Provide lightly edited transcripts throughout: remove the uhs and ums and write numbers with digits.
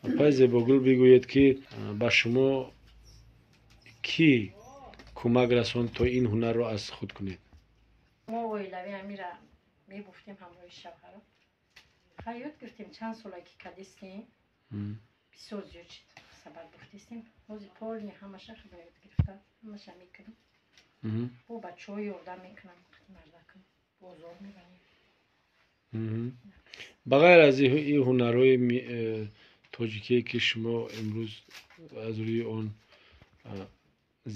Апай Зебогул, бигӯед, ки ба шумо кӣ кӯмак расонд, то ин ҳунарро аз худ кунед? Мо оилавӣ амира мебуфтем ҳамроҳи шавҳаро. Хай, ёд гирифтем, чанд сола ки кадистем, бисёр зиёд шид, сабат буфтистем. Ҳозир полный ҳамаша худо ёд гирифта, ҳамаша мекунем. Бо бачаҳо ёрдам мекунам, мардакам бозор мебарем. Ба ғайр аз ин ҳунарҳои тоҷикие, ки шумо имрӯз аз рӯи он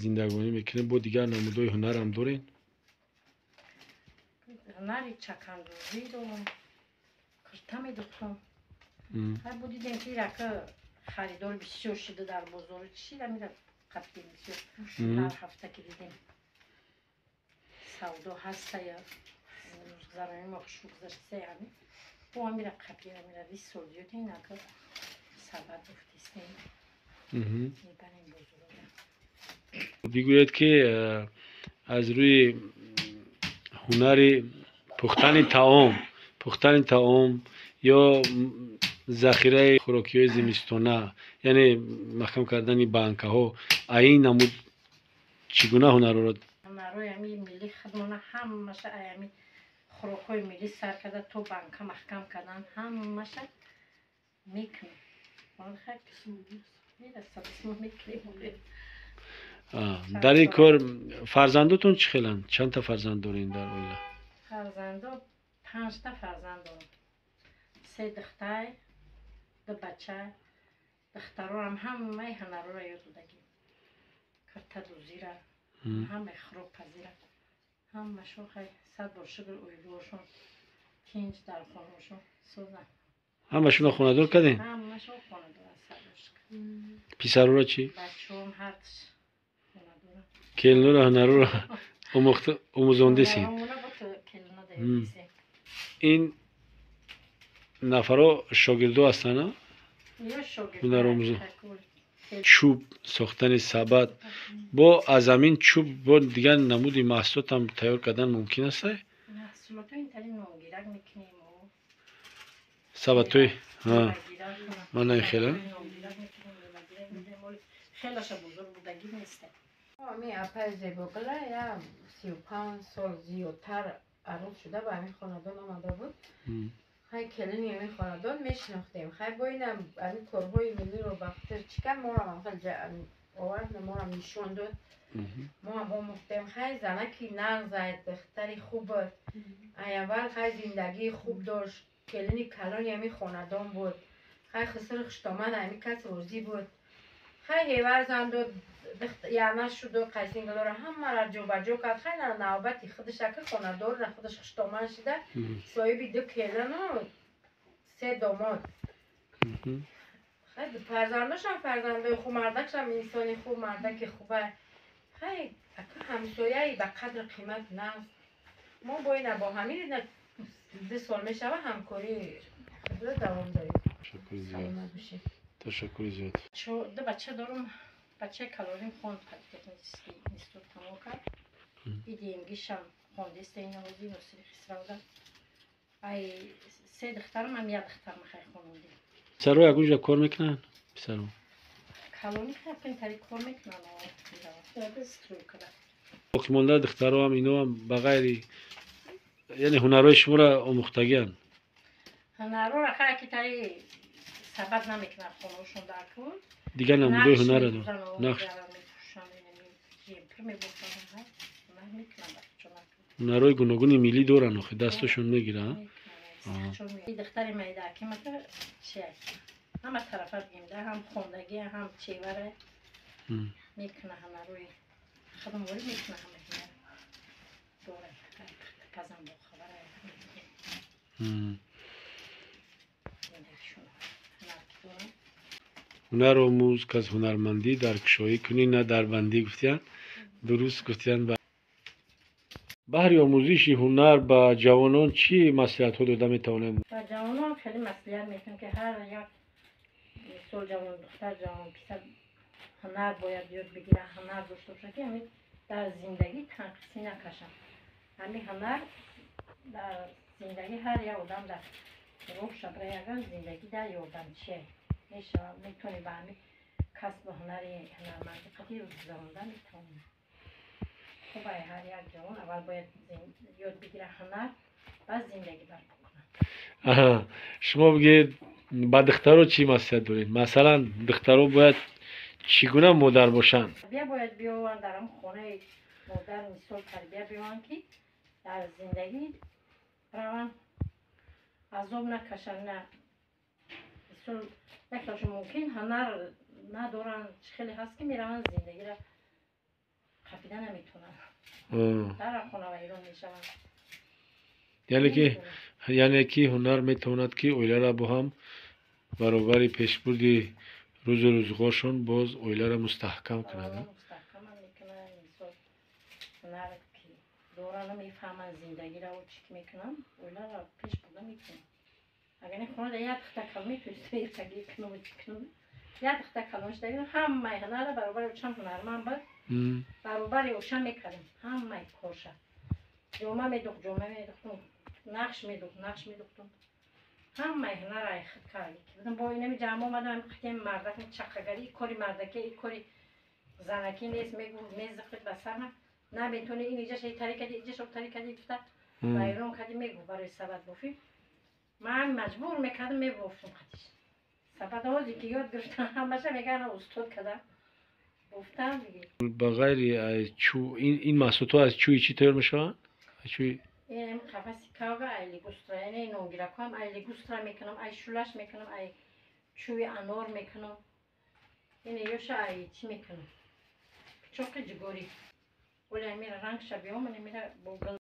зиндагонӣ мекунед, бо дигар намудҳои ҳунарам доред? Ҳунари чакандӯзӣ дорам, кирта медухтам. Ҳар бо дидем, ки рака харидор бисёр шида дар бозору чӣ амира қапидем бисёр. Ҳар ҳафта ки дидем, савдо ҳастая, рӯзгузаронӣ мо хушрӯ гузаштисай, ҳами бо амира қапидем. Амира 20 сол зиёд инака сабат буфтистем, мебарем бозоруда. Бигӯед, ки аз рӯи ҳунари пухтани таом ё захираи хӯрокиҳои зимистона, яъне маҳкам кардани банкаҳо, ин намуд чӣ гуна ҳунарҳоро? Ҳунарҳои ами миллӣ худмона ҳамаша, ами хӯрокҳои миллӣ сар карда то банка маҳкам кардан, ҳамаша мекунем. Мекунем. Дар ин кор фарзандотон чӣ хеланд? Чандта фарзанд доред дар оила? Фарзандо, панҷта фарзанд дорам: се духтар, ду бача. Духтарорам ҳамаи ҳунарҳоро ёд додагим: киртадӯзира, ҳамаи хӯрокпазира, ҳамашон. Хай, сад бор шукр, оилаошон тинҷ, дар хонаошон созанд. Ҳамашонро хонадор кардем? Ҳамашон хонадоранд, сад бор шукр. Писарора чӣ? Бачаҳом ҳардуш хонадоранд. Келинора ҳунарҳоро омӯзондесем? Ин нафарҳо шогирдо ҳастанд, ҳунаромӯзо. Чӯб сохтани сабат, бо аз ҳамин чӯб бо дигар намуди маҳсулотам тайёр кардан мумкин аст? Нонгирак мекунем. Сабатҳои мана хела. Хелаша бузург будагӣ нест. Ами апаи Зебогула я 35 сол зиёдтар арӯс шуда ба ҳамин хонадон омада буд. Хай, келини ҳамин хонадон мешинохтем. Хай, бо инам ҳамин корҳои миллиро ба хотир чӣ кард, морам хел овард, морам нишон дод, мо ҳам омӯхтем. Хай, занаки нағзай, духтари хуб буд аввал. Хай, зиндагии хуб дошт, келини калони ҳамин хонадон буд. Хай, хисри хуштомад, ҳамин кас розӣ буд. Хай, ҳевар зан дод, яна шуду қайсингалора ҳамаро ҷобаҷо кард. Хай, навбати худаша ки хонадорра худаш хуштоман шида, соҳиби ду келину се домод. Хай, фарзандошам фарзандои хуб, мардакшам инсони хуб, мардаки хуба. Хай, ака ҳамсояи ба қадр қимат нағз. Мо бо ина бо ҳамин 2 сол мешава, ҳамкорӣ худро давом дорем. Ташаккури зиёд. Ду бача дорум. Бачаи калоним хонд, политехнический институт тамом кард. Идиемгишам хондиста, ина ҳозир Носири Хисравда. Ай се духтарам ам як духтарам хай хонондем. Писаро ягонҷа кор мекунанд, писаро? Калони хай кор мекунанд, стройкада. Боқимонда духтароам, иноам ба ғайри, яъне ҳунарҳои шуморо омӯхтагианд? Ҳунарҳоро хай ки тари сабат намекунанд хонаошон дар кун. Дигар намудҳои ҳунарро нақш Жемпир мебофанд, ҳунар мекунанд бачаҳо. Ҳунарҳои гуногуни миллӣ доранд, охи дастошон мегиранд. Духтари майдаакимака чи ҳама тарафа бигем да, ҳам хондагӣ, ҳам чевара мекуна, ҳунарҳои худморӣ мекуна, ҳама ҳунар дорад, пазам бохабара. Зиндагишон ҳунар ки доранд. Ҳунар омӯз, каз ҳунармандӣ дар кушоӣ кунӣ, на дар бандӣ, гуфтиянд. Дуруст гуфтиянд. Баҳри омӯзиши ҳунар ба ҷавонон чӣ маслиҳатҳо дода метавонед? Ба ҷавонон хеле маслиҳат метавонем, ки ҳар як мисол ҷавон духтар, ҷавон писар ҳунар бояд ёд бигирад, ҳунар дошта бошад, ки ҳамин дар зиндагӣ танқисӣ накашанд. Ҳамин ҳунар дар зиндагӣ ҳар як одам дар роҳ шабра, яган зиндагӣ дар ёрдамчие. Мешава, метавонӣ ба ҳамин касбу ҳунари ҳунармандӣ қати рӯз гузаронда метавонӣ. Хуб, ай ҳар як ҷавон аввал бояд ёд бигира ҳунар, баъд зиндагӣ барпо кунад. Аҳа, шумо бигӯед, ба духтаро чӣ маслиҳат доред? Масалан, духтаро бояд чӣ гуна модар бошанд? Тарбия бояд биёванд дар ҳамн хонаи модар, мисол, тарбия биёванд, ки дар зиндагӣ раванд, азоб накашанд. На, мисол, якашон мумкин ҳунар надоранд, чӣ хеле ҳаст, ки мераванд, зиндагиро қапида наметавонанд, дар хона вайрон мешаванд. Яъне ки ҳунар метавонад, ки оиларо бо ҳам баробари пешбурди рӯзу рӯзғоршон боз оиларо мустаҳкам кунад. Мустаҳкамам мекунад. Мисол, ҳунар ки дорану мефаҳманд зиндагиро, чӣ ки мекунанд, оиларо пеш бурда метавонанд. Агар не, хонада як духта калон метавонистагӣ кунам, чӣ кунам, як духта калон шуда, ҳамаи ҳунарро баробари очам, ҳунарманд буд, баробари очам мекардем ҳамаи корша. Ҷома медухт, ҷома медухтум, нақш медухт, нақш медухтум, ҳамаи ҳунарро ай худ кардем. Бо инами ҷамъ омадам, қатиам мардак чаққагарӣ, кори мардаки, кори занакӣ нест, мегуфт, мезихид ба сарам, наметони, ин иҷаша тари кади, иҷаша тари кади, гуфта вайрон кади, мегуфт. Барои сабат бофӣ ман маҷбур мекардам, мебофтум қатиш сабат. Ҳозе ки ёд гирифтам, ҳамаша мегӯян устод када бофтам. Ба ғайри ин маҳсулотҳо аз чӯи чӣ тайёр мешаванд? Чӯи Ин қафаси кавга ай лигустра, яъне нонгиракҳоам ай лигустра мекунам, ай шулаш мекунам, ай чӯи анор мекунам. Ин ёша ай чӣ мекунам, пичоқи ҷигорӣ. Оля мера рангша биёмане, мера бо гул.